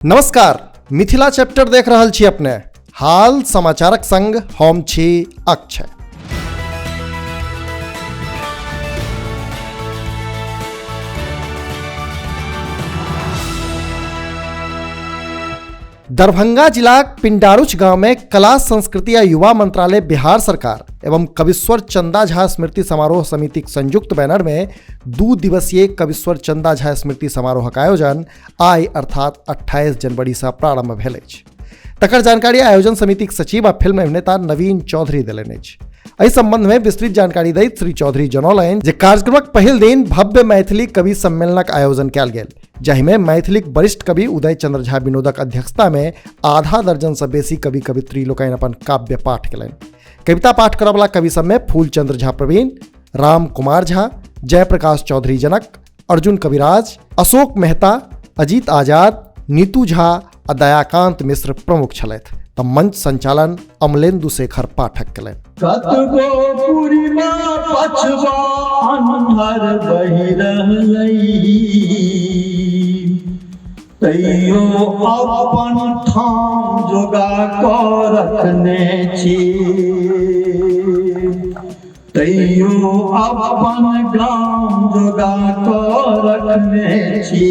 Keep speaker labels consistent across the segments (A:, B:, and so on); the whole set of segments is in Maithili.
A: नमस्कार, मिथिला चैप्टर देख रहल छी अपने। हाल समाचारक संग हम छी अक्षय। दरभंगा जिलाक पिंडारुच गांव में कला संस्कृति आ युवा मंत्रालय बिहार सरकार एवं कविश्वर चंदा झा स्मृति समारोह समितिक संयुक्त बैनर में 2 दिवसीय कविश्वर चंदा झा स्मृति समारोहक आयोजन आइ अर्थात 28 जनवरी से प्रारंभ भेल अछि। तकर जानकारी आयोजन समितिक सचिव आ फिल्म अभिनेता नवीन चौधरी देलनि अछि। एहि संबंध में विस्तृत जानकारी दैत श्री चौधरी जनौलनि जे कार्यक्रमक पहिल दिन भव्य मैथिली कवि सम्मेलनक आयोजन कयल गेल, जाहिमे मैथिलीक वरिष्ठ कवि उदय चंद्र झा विनोदक अध्यक्षता में आधा दर्जन से बेसी कवि कवित्री लोकनि अपन काव्य पाठ कयलनि। कविता पाठ करऽवला कवि सबमे फूलचंद्र झा प्रवीण, राम कुमार झा, जयप्रकाश चौधरी जनक, अर्जुन कविराज, अशोक मेहता, अजीत आजाद, नीतू झा आ दयाकांत मिश्र प्रमुख छलथि। तऽ मंच संचालन अमलेंदु शेखर पाठक कयलनि।
B: कतबो पूर्णिमा पछबा अन्हर बहि रहलै, तैयो अपन ठाम जोगा कऽ रखने छी, तैयो अपन गाम जोगा कऽ रखने छी।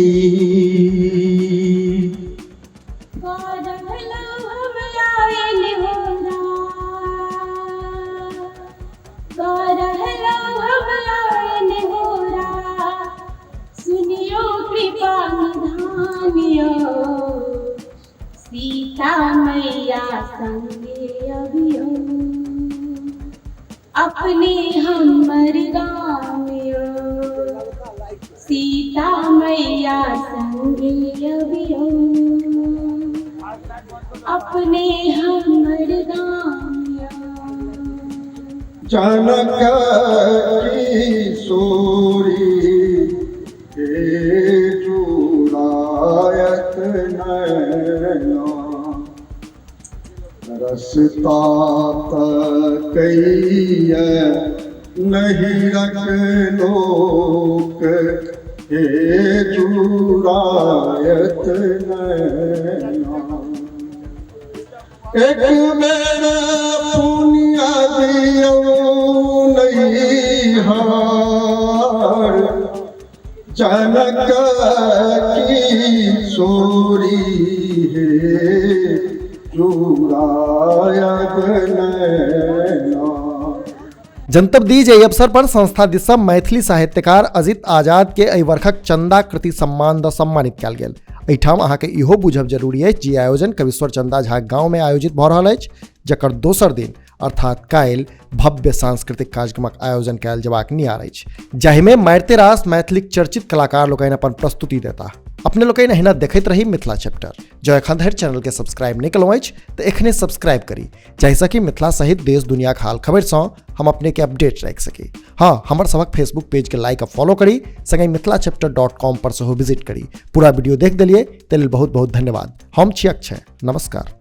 C: सुनियो कृपा निधानियो, सीता मैया संगे अबियो, अपने हमर गाम यो, सीता मैया संगे अबियो, अपने हमर गाम यो।
D: जनक की सूरी हे जुड़ायत नैना, रसता तकैय नहीं रख लोक, हे जुड़ायत नैना। एक बेर पुनिया दियौ नैहर, जनक की सोरी हे जुड़ायब नैना।
A: जनतब दी जे एहि अवसर पर संस्था दिस सँ मैथिली साहित्यकार अजित आजाद के एहि वर्षक चंदा कृति सम्मान दऽ सम्मानित कयल गेल। एहिठाम अहाँके इहो बुझब जरूरी अछि जे आयोजन कविश्वर चंदा झा गांव में आयोजित भऽ रहल अछि, जकर दोसर दिन अर्थात काल्हि भव्य सांस्कृतिक कार्यक्रमक आयोजन कयल जेबाक नियार अछि, जाहिमे मारिते रास मैथिलीक चर्चित कलाकार लोकनि अपन प्रस्तुति देताह। अपने लोकनि एहिना देखैत रही मिथिला चैप्टर। जँ एखन धरि चैनल के सब्सक्राइब नहि केलहुँ अछि तऽ एखने सब्सक्राइब करी, जाहिसँ कि मिथिला सहित देश दुनियाक हाल खबरिसँ हम अपने के अपडेट राखि सकी। हाँ, हमर सभक फेसबुक पेज के लाइक आ फॉलो करी, संगहि मिथिला चैप्टर .com पर सेहो विजिट करी। पूरा वीडियो देख देलियै ताहि लेल बहुत बहुत धन्यवाद। हम छी अक्षय, नमस्कार।